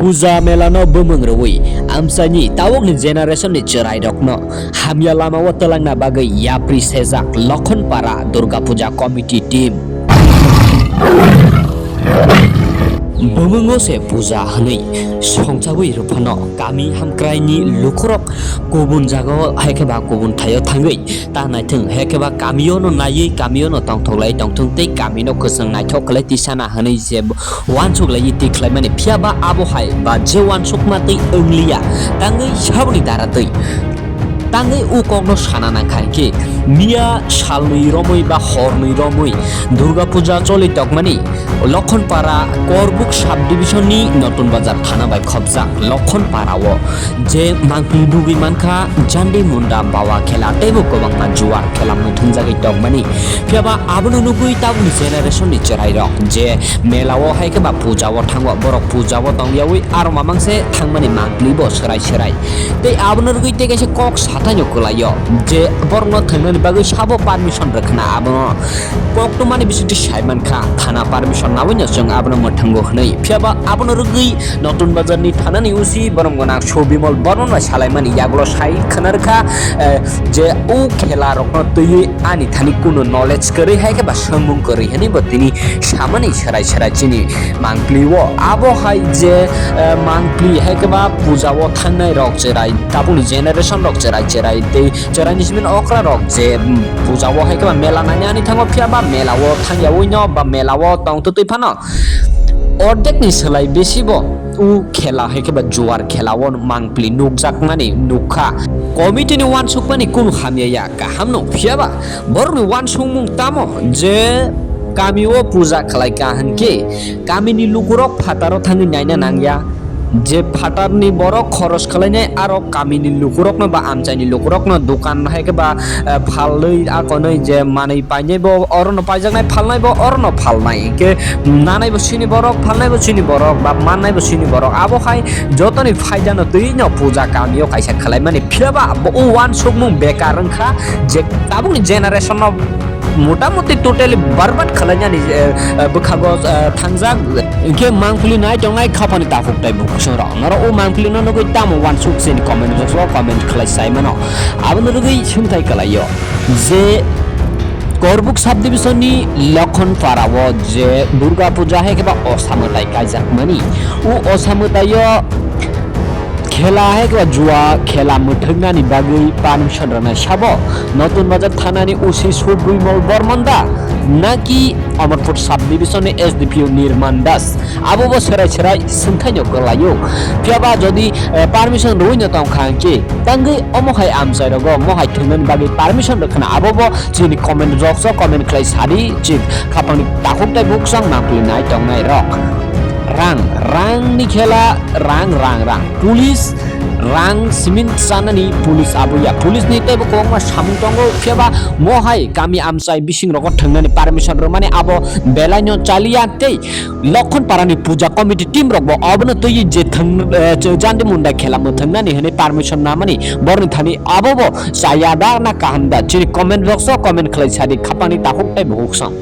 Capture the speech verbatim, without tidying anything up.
Puja mela no bumung rwui amchaini tabukni generation ni chwrai rokno hamya lama o twlangna bagwi yapri sejak Lokhonpara Durga Puja Committee team. Bumungo se puja hwnwi songchawi rwphano kami hamkraini lukurok kubun jagao hai khe ba kubun thaio thangwi ta naithwng, hai khe ba kamio no naiwi kamio no tongthok lai tongthwng tei kamino kwchwng naithok khlai tisana hwnwi je uansuk lai twi khlaimani, phiya ba abo hai ba je uansukma twi wngliya, tangwi saboni dara twi. Tangwi o kokno sana nangkha hinkhe, miya salnwi romwi ba hornwi romwi Durga Puja choli tokmani Lokhonpara Korbuk subdivision ni Notun Bazar thana bai khopjak Lokhonpara o je mangpli nugwi mankha Jandi Munda Bawa khela teibo kwbangma juar khela mwthwngjagwi tokmani. Phiya ba abono nugwi tabukni generation ni chwrai rok je mela o hai khe ba puja o thango, borok puja o tongyawi aro mamang se thangmani mangpli bo swrai swrai. Tei abono rwgwi tei kaisa kok sathaino kwlaio je borokno thwngnani bagwi sabo permission rwkhna abono kok tongmani bisingtwi sai mankha thana permission nawi no chwng abono mwthwngo hwnwi. Phiya ba abono rwgwi Notun Bazar ni thana ni O C borom gwnang Subimol Bormon bai salaimani yagulo sai khwna rwkha, eh, je o khela rokno twiwi ani thani kunu knowledge kwrwi hai khe ba swngmung kwrwi hwnwi bo tini samani swrai swrai chini mangpli o. Abo hai je, eh, mangpli hai khe ba puja o thangnai rok chwrai, tabukni generation rok chwrai chwrai tei chwrai ni simi okra rok je, mm, puja o hai khe ba mela naina ani thango, phiya ba mela o thangya ui no ba mela o tong twtwi phano ordek ni swlai besi bo o khela hai khe ba juar khela o mangpli nukjakmani nukha. Committee ni uansukmani kunu hamya ya, kaham no, phiya ba borokni uansukmung tamo je kami o puja khlai ka hwn khe kamini lukurok phataro thangwi naina nangya, je phatarni borok khoros khlainai aro kamini lukurokno ba amchaini lukurokno dukan hai khe ba, eh, phalwi akonwi je manwi painai bo orono paijaknai, phalnai bo orono phalnai, hinkhe nanai bo chini borok, phalnai bo chini borok, ba mannai bo chini borok. Abo hai jotoni phaidano twi no puja kamio kaisa khlaimani, phiya ba bo o uansukmung bekar wngkha je tabukni generation no motamuti totally barbat khlainani, eh, eh, bwkhago, eh, thangjak. Hinkhe mangpili nai tongnai khapani takhuk tei bukhuk songrok norok o mangpili no nugwi tamo uansuk chini comment box o comment khlai sai mano. Abono rwgwi swngthai kwlaio je Korbuk subdivision ni Lokhonpara o je Durga Puja hai khe ba osa mwtai kaijakmani, o osa mwtai o khela hai khe ba jua khela mwthwngnani bagwi permission rwnai sabo Notun Bazar thanani O C Subimol Bormon da naki Amarpur subdivision ni S D P O Nirman Das? Abo bo serai serai swngthaino kwlaio. Phiya ba jodi, eh, permission rwino tong kha hwnkhe, tangwi omo hai amchai rogo mohai thwngnani bagwi permission rwkhna abo bo chini comment box o comment khlai sadi, chini khapangni takhuk tei bukhuk sang mangpili nai tongnai rok. Rang, rang ni khela, rang, rang, rang. Police rang simin chanani police abo ya. Police ni teibo kwbangma samung tongo, phiya ba mohai kami amchai bising rogo thwngnani permission rwmani abo belai no chaliya tei Lokhon Parani puja committee team rok bo abono twiwi je thwng, eh, Jandi Munda khela mwthwngnani hwnwi permission namani borokni thani abo bo chaya da na kaham da? Chini comment box o comment khlai sadi khapangni takhuk tei bukhuk sang.